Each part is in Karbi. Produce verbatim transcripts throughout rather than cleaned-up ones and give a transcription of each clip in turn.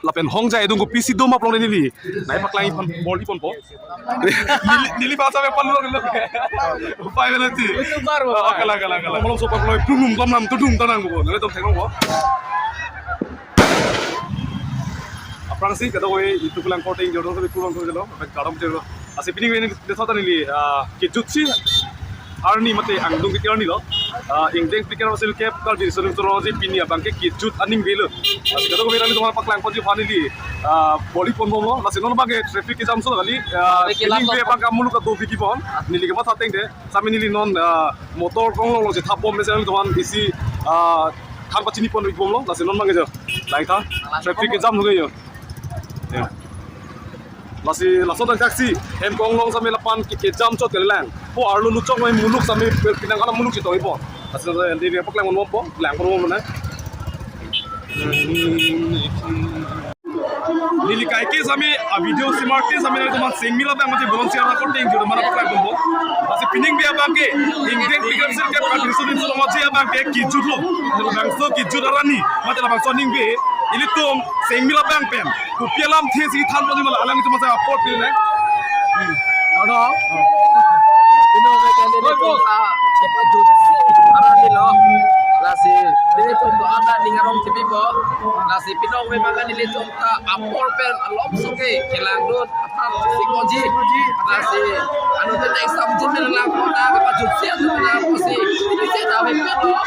Lapen hongjai adung kopisi do ma pulote neli nangpaklang-i pon, bor-i ponpo. Neli, neli bangso me palu lo. Upai mana ti? YouTuber, oh, upai. Kalang, kalang, kalang. Malom sopak lo, plum plum nam tu dum tanang ko. Nangtum theklongpo. Aphrangsi kadokave YouTube lang korte ingjor dong, tapi pulang ko jalo, apa kadam jalo. Lasi pining ave neli, de sota neli, ah, kejutsi arni mate angdung kiti arni lo. Ah, ingdeng phlikep ra sirkep Karbi Riso Nimso Rong Aje pini abangke kejut aning avelo. Lasi kadokave nanglitum aphan paklangponji aphan neli, ah, bor-i ponbomlo. Lasi non abangke traffic kejam so kali, ah, traffic pining kejam ave so. Abangke muluk kadovik kipon. Neli kematha ateng de. Sami neli non, ah, motor kong long long si thapbom mesen nanglitumphan isi, ah, than pachini ponvikbomlo. Lasi non abangke jo. Langtha. Traffic kejam lo ke jo. Ya. Lasi laso tangkaksi hem kong long sami lapen ke, kejam chot kali lang. Po arlo luchok mai muluk sami pinang kana muluk chitong ipo. Lasi neli paklangponbompo, langponbom na. Neli kaike sami a video si marte sami nanglitum Sengmil abang mate volunteer ra korte ingjor mana paklangponbom. Lasi pining ave abangke ingdeng phlikep ra sirkep Karbi Riso Nimso Rong Aje abangke kejut lo. Labangso kejut arni mate labangso aning ave ilitum Sengmil abang pen kopi alamthe si thanponji ma la, alanglitum masa apor pil ne. Hmm. Ano? Pining ave kan nelitum ta kejut arni lo. Lasi nelitum do ada ning arong tipi po. Lasi pining ave abang kan nelitum ta apor pen alom soke kelangdun aphan si konji. Lasi anuttin nangsamjin pen lang kota kejutsi atu na pusi. Ini saya tahu pen lo.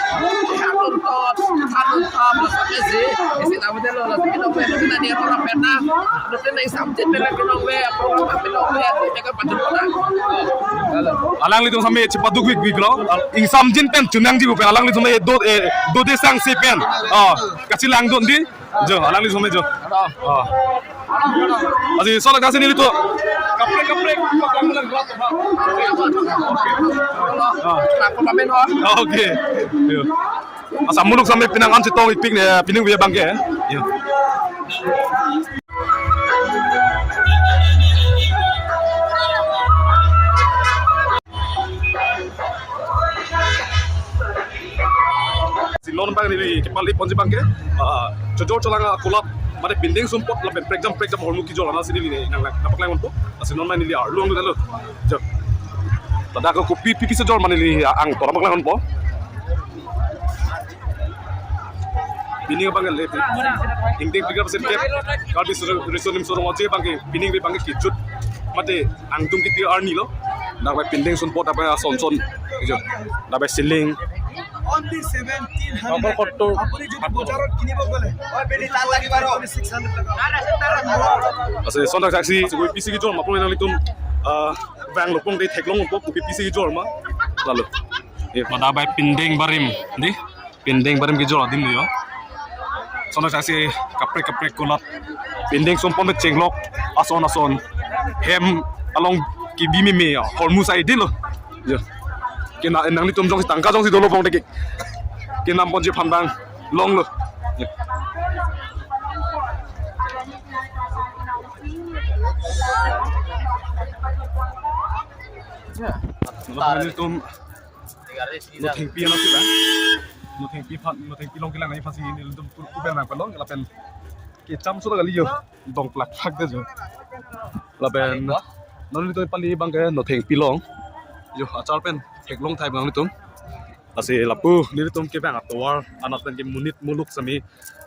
Kanun tot, kanun tot, lasi si. Isi tahu pen lo, lasi pining ave kita dia orang pernah. Anuttin nangsamjin pen lang pining ave, program pining ave, ati mereka pajut kota. Halo. Alanglitum sami chepadukvikvik lo. Ingsamjin pen chunangji pen alanglitum do, eh, dode sangse pen. Oh, kachelangdun di. Jo, alanglitum jo. Oh. Lasi sota kasi nelitum. Kaprek, kaprek. Ah. Okay. Yo. Asa muluk sami pinang an chetong ipik ne, pining ave abangke. Yo. Si non abang neli kepali ponji abangke, ah, chojor cholang akulat, mate pindeng sumpot lapen prekjam prekjam ahormu kejor ana si neli nang nang nangpaklangponpo. Si non abang neli arlo angdun lo. Jo. Ladak ke kopi pipi sejor mane neli angtor paklangponpo. Pining abangke le, ingdeng phlikep ra sirkep Karbi Riso Nimso Rong Aje abangke pining ave abangke kejut mate angdung kiti arni lo. Dak bai pindeng sumpot, dak bai ason son, jo. Dak bai ceiling. Only seventeen hundred. Apa kotor? আপুনি যদি বজাৰত কিনিব গ'লে, আপুনি six hundred টকা। Ase, sota kasi, si kopisi kejor ma pulote nanglitum, ah, vanglo pulote theklongpo, kopisi kejor ma. Lalo. Ye, pada bai pindeng barim, di? Pindeng barim kejor adim yo. Sona kasi kaprek kaprek kulat. Pindeng sumpot me chenglok ason ason. Hem along kebi meme ya. Ahormu sai dilo. Ya. Kena nanglitum jongsi tangka jongsi dolo pulote ke, kenamponji aphan abang longlo. Ya. Nanglitum nothengpi anat si abang. Nothengpi aphan, nothengpi along kelang aphan si nelitum pu-, pupen nangpalong, lapen kejam sota kali yo, dong plak plak de jo. Lapen, non nelitum pali abangke nothengpi along. Yo, achar pen theklong thai abang nelitum. Lasi lapu, nelitum kevang atovar, anat pen ke monit muluk sami,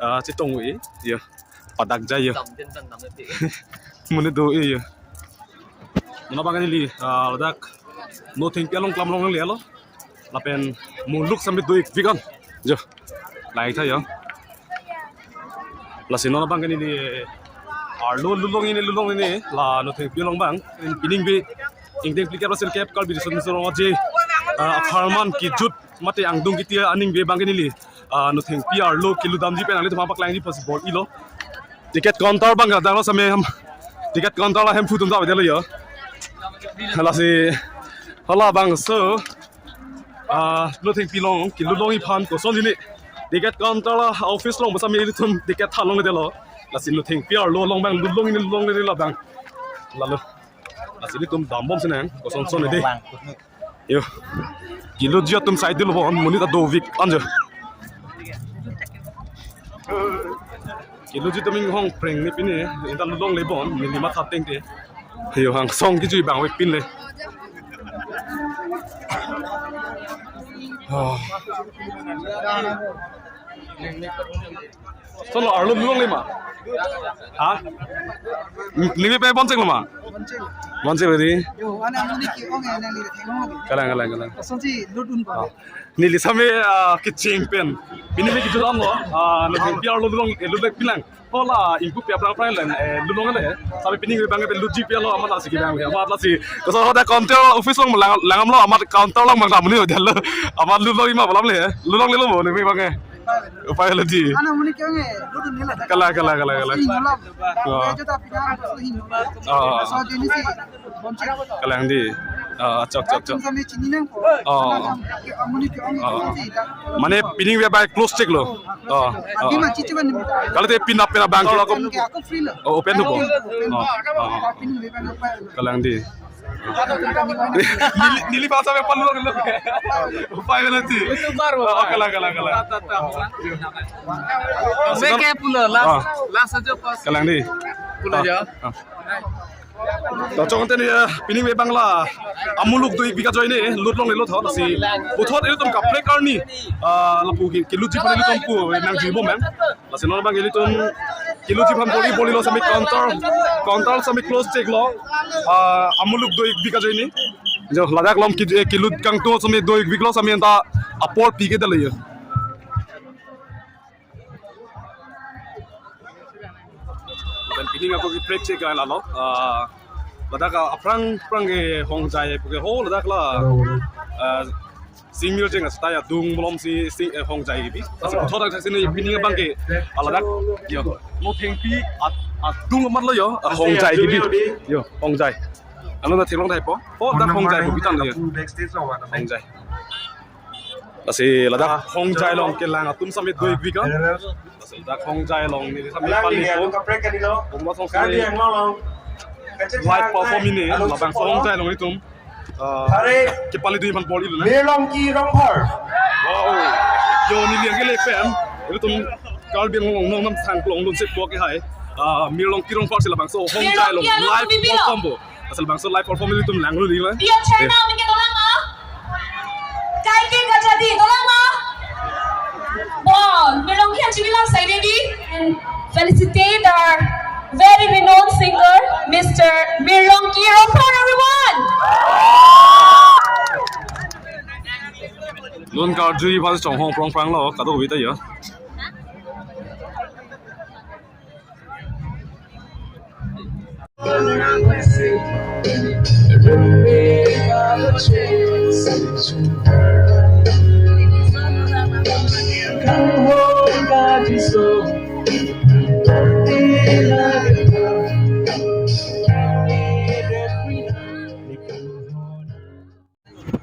ah, chetong-i, yo. Padak jai yo. Monit do-i yo. Mona abang neli, ah, ladak nothengpi along klam longle lo. Lapen muluk sami do-ik vikan. Jo. Langtha yo. Lasi non abang neli, eh, arlo lulong-i ne lulong-i ne la nothengpi along abang. Pining ave ingdeng phlikep ra sirkep Karbi Riso Nimso Rong Aje, ah, apharman kejut mate angdung kiti aning ave abang neli, ah, nothengpi arlo keludamji pen nanglitum aphan paklangji aphan si bor-ilo. Ticket counter abang kadang lo sami hem. Ticket counter la Hemphu atum ta avedetlo yo. Lasi hala abangso, ah, nothengpi along kelulong-i aphan kosonsi ne ticket counter la office along sami ilitum ticket than longledetlo. Lasi nothengpi arlo along abang lulong-i ne lulongle labang. Lalo. Lasi ilitum dambomsi nang, kosonson ne de. Yo. Kelutji atum sai dilo bon, monit ta dovik an jo. Kelutji atum inghong preng ni pini, inta lut longle bon, neli matha tengte. Yo, angsong kejui abang avepin le. Ah. Solo arlo lut longle ma? Ha? Neli pe boncheng lo ma? Boncheng lo di. Yo, ana muni ke-ong e, neli theklong lagi. Kalang, kalang, kalang. Asonsi lut un ko. Ah. Neli same, ah, kecheng pen. Pini le kejut anlo. Ah, neli pi arlo lut long, eh, lut lek pilang. Hola, ingpu pi aphrang aphrang lang, eh, lut longle. Same pining abang ke lutji pi lo, amat lasi kibang, amat lasi. Koso hoda counter office along lang, langdamlo, amat counter along bang tamuni hoda lo. Amat lut long ima balam le, eh. Lut longle lo mo, neli abang ke. Upai lo di. Ana muni ke-ong e, lut un nela. Kalang, kalang, kalang, kalang. Asli nolap. Oh. Ajo ta pinang, asli nolap. Oh. So, jeni si Kalang di. Ah, chok, chok, chok. Kami chini nangpo. Oh. Kami ke-ong, kami ke-ong, oh, kami ke-ong. Mane pining abang close chek lo. Oh. Adi, oh, ma chichi ban. Kalau te pin up pin abang kalau aku, kami ke aku free lo. Oh, open tu po. Open. Oh. Oh. Pining abang open. Kalang di. Neli, neli bangso abang palu lo. Upai lo di. Itu baru. Oh, kalang, kalang, kalang. Meke pulo, last, ah, last aja pas. Kalang di. Pulo aja. Ah. To chong teni, eh, pining abang la amuluk do-ik bik ajoine lut longle lo thot, lasi puthot ilitum kaprek arni, ah, lapu ke, kelutji aphan ilitum pu nangjuibom em. Lasi non abang ilitum kelutji aphan bor-i bor-i lo, same counter, counter same close chek lo. Ah, amuluk do-ik bik ajoine. Jo, ladak along ke, eh, kelut kangtung same do-ik bik lo, same anta apor pi ke dalo yo. Lapen pining ako keprek chek ke lalo. Ah, ladak aphrang aphrang ke hongjai pu ke ho ladak la. Ah, singmir jeng astai adung malom si sing, eh, hongjai kebi. Lasi puthot adak si ne pining abang ke, ah, ladak yo. Nothengpi at, adung amat lo yo. Ah, hongjai kebi. Yo, hongjai. Ano na theklong thai po. Po dak hongjai kebi tang yo. Hongjai. Lasi ladak hongjai along kelang atum same do-ik bik an. Lasi ladak hongjai along neli same pali po. Bumla song same live perform ini, labangso hongjai along ilitum, ah, kepali do-ik aphan bor-i lo na. Mirlongki Rongphar. Wow. Yo, neli yang kele pen. Ilitum Karbi Anglong nongnam thang klong dun se po ke hai. Ah, Mirlongki Rongphar si labangso hongjai along live perform po. Asal bangso live perform ilitum langlo di ma. Dia China mungkin orang mah. Kai ke kajadi orang mah. Bon, Mirlongki achibilang saide di. And felicitate our very renowned singer, Mister Mirlongki Rongphar, everyone. Lun karjui aphan chonghong prong prang lo, kadokave ta ya.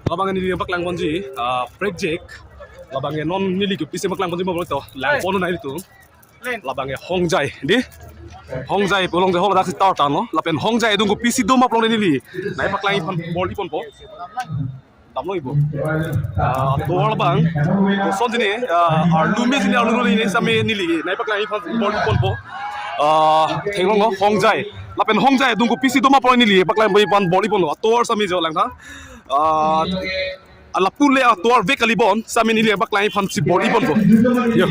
Labang neli paklang ponji, ah, Prek Jack. Labang non neli ke pisi paklang ponji ma bro to. Lang pon nai tu. Labang hongjai, di. Hongjai pu along je hol dak si tar tan lo. Lapen hongjai adung kopisi do ma pulote neli nai paklang aphan bor-i ponpo. Damlo ibo. Ah, tovar abang. Koson jine, ah, arlumi jine arlu ni same neli nai paklang aphan bor-i ponpo. Ah, theklong lo hongjai. Lapen hongjai adung kopisi do ma pulote neli paklang aphan bor-i ponlo. Tovar same jo langtha. Ah, lapu le atovar vek kali bon, same neli paklang aphan si bor-i ponpo. Yo.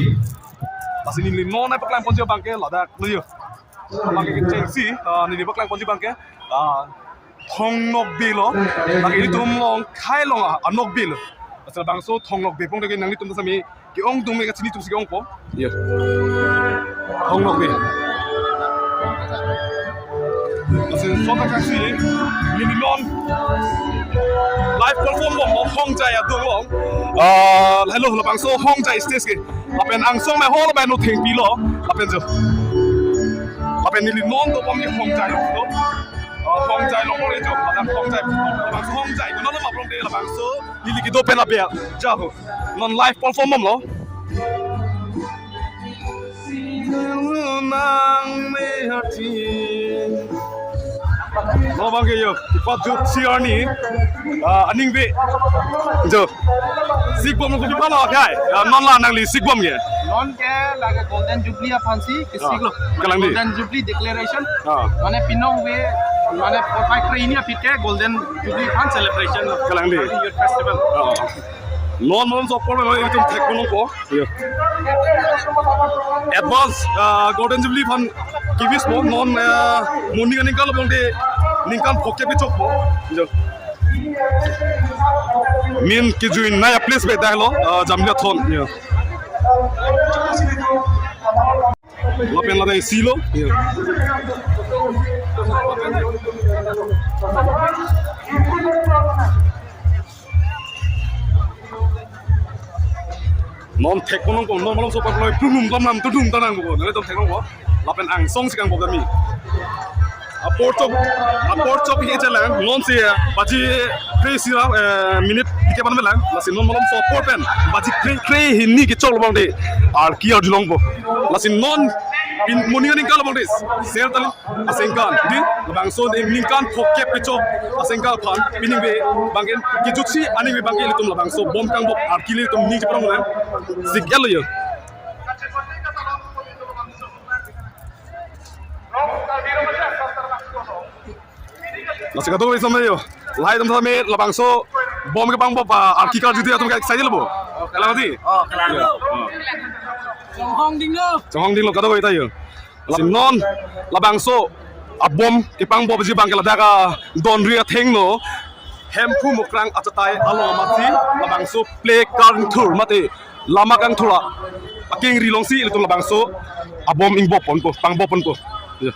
Lasi neli non nai paklang ponji abang ke ladak lo yo. Abang ke chengsi, ah, neli paklang ponji abang ke, ah, Thong Nokbe lo. Lake ilitum Longkhai along, ah, Nokbe lo. Asal bangso Thong Nokbe pon ke nanglitum ta same ke-ong atum ke kachini atum si ke-ongpo. Yo. Thong Nokbe. Lasi sota kaksi, neli non live perform bom lo hongjai adung along. Ah, hello, labangso hongjai stage ke. Lapen angsong me hol bai nothengpi lo. Lapen jo. Lapen neli non do bom ni hongjai lo. Ah, hongjai lo mo le jo. Lapen hongjai. Labangso hongjai. Kono lo ma bom de labangso. Neli kedo pen abia. Jaho. Non live perform bom lo. Nang me hati. Lo bang ke yo, ipat jut si arni, ah, aning be. Jo. Sikbom ko palo kai. Ah, non la nangli sikbom ke. Non ke lake Golden Jubilee aphansi ke Ah, siklo. Kalang di. Golden Jubilee declaration. Ah. Mane pinong be, mane porphai kre-hini aphi ke Golden Jubilee aphan celebration. Kalang di. Youth Festival. Ah. Non malom so apor lo itum thek kono ko. Yo. Advance, ah, Golden Jubilee aphan kewish mo non, ah, moning aningkan labang de ningkan phokep kechokpo. Yo. Min kejui naya place be dahlo, ah, Jamlia thon. Yo. Lapen ladak isi lo. Yo. Non thek kono ko, non malom so apor lo, plum plum tam tam, tu dum tanang ko, non thek kono ko. Lapen angsong si kangpop kami. Apor chok, apor chok ke chelang, non si, eh, baji kre-isi ra, eh, minute dike ban melang, lasi non malom so apor pen, baji kre, kre-hini kechok labang de, arki arjulongpo. Lasi non, pin, moning aningkan labang de, sel tali. Asengkan, di, labangso de ningkan phokep kechok asengkan aphan, pining be, bang ke, kejut si, aning be bang ke ilitum labangso bom kangpop arki ilitum ning cheparong nang, sik-et lo yo. Lasi kadokave samai yo. Lahai atum samai labangso bom kepangpop, ah, arki karju di atum ke excited lo bo. Kalang di? Oh, kalang. Yo. Oh. Chonghong dinglo. Chonghong dinglo kadokave ta yo. Lasi non labangso abom kepangpopji bang ke ladak adonri athengno Hemphu Mukrang achatai along amatsi labangso play kangthur mate lama kangthur akengri alongsi ilitum labangso abom ingbop ponpo, pangpop ponpo. Ya.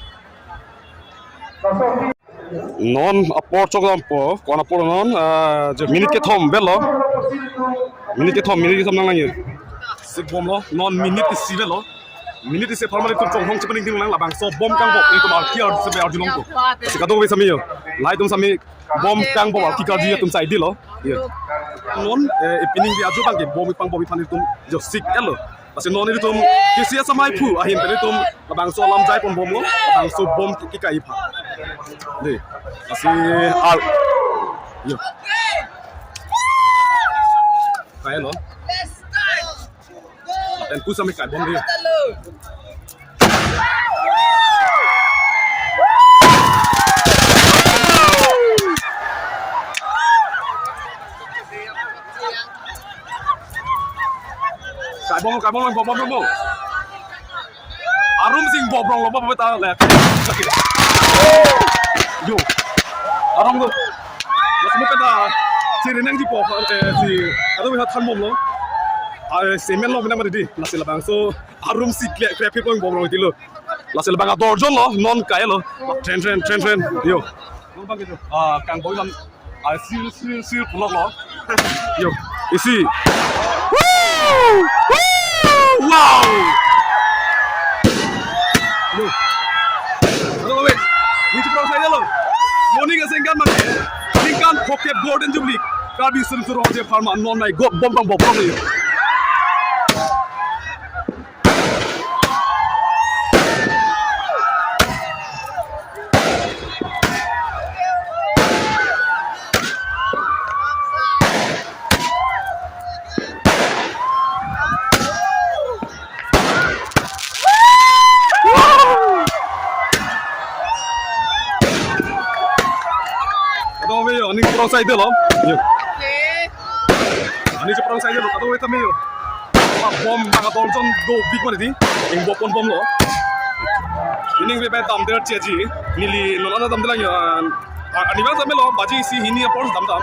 Non apor chok dampo, ko-an apor non, ah, je minute kethom avelo. Minute kethom, minute kethom nanglang ye. Sikbomlo, non minute isi avelo. Minute isi apharman itum chonghong chepaning ding nang labangso bom kangpop, itum arki arju sepe arjulongpo. Si kadokave samai yo. Lahai atum samai bom kangpop arki karju atum sai dilo. Ye. Non, eh, pining di aju bang ke bom kepangpop aphan itum jo sik-et lo. Lasi non ilitum K C S amei aphu ahin pen ilitum labangso alam jai ponbomlo, labangso bom ke, kekai aphan. De, lasi ar. Yo. Kailo. Lapen pusami kaibom de. Kaibom, kaibom, bom, bom, bom, bom. Arum sing bobrong lo, bom, bom, ta le. Yo. Arong lo. Mas mo peta. Si rinang ji po, eh, si. Arum ha than bom lo. Ah, semen lo, mina mari di. Nasi labangso. Arum si kle, kle, kle, bobrong ti lo. Lasi labang ador jon lo, non kailo. Tren, tren, tren, tren. Yo. Ah, kang boy lam. Ah, sil, sil, sil, pulok lo. Yo. Isi. Woo! Woo! Wow! Yo. Halo, wait. Ini cepat saya lo. Moning asengkan man. Ningkan phokep Golden Jubilee. Karbi Suri Suri Hoje Pharma non nai got bom bang bom bom yo. Kadokave yo, aning pura sai delo. Yo. Ani cheprang sai lo, kadokave tame yo. Bom bang ador jon dopik mati di. Ingbop ponbomlo. Ining be bai damde cheji. Neli non ana damde lang yo. Ah, ani bang tame lo, baji isi hini apor damdam.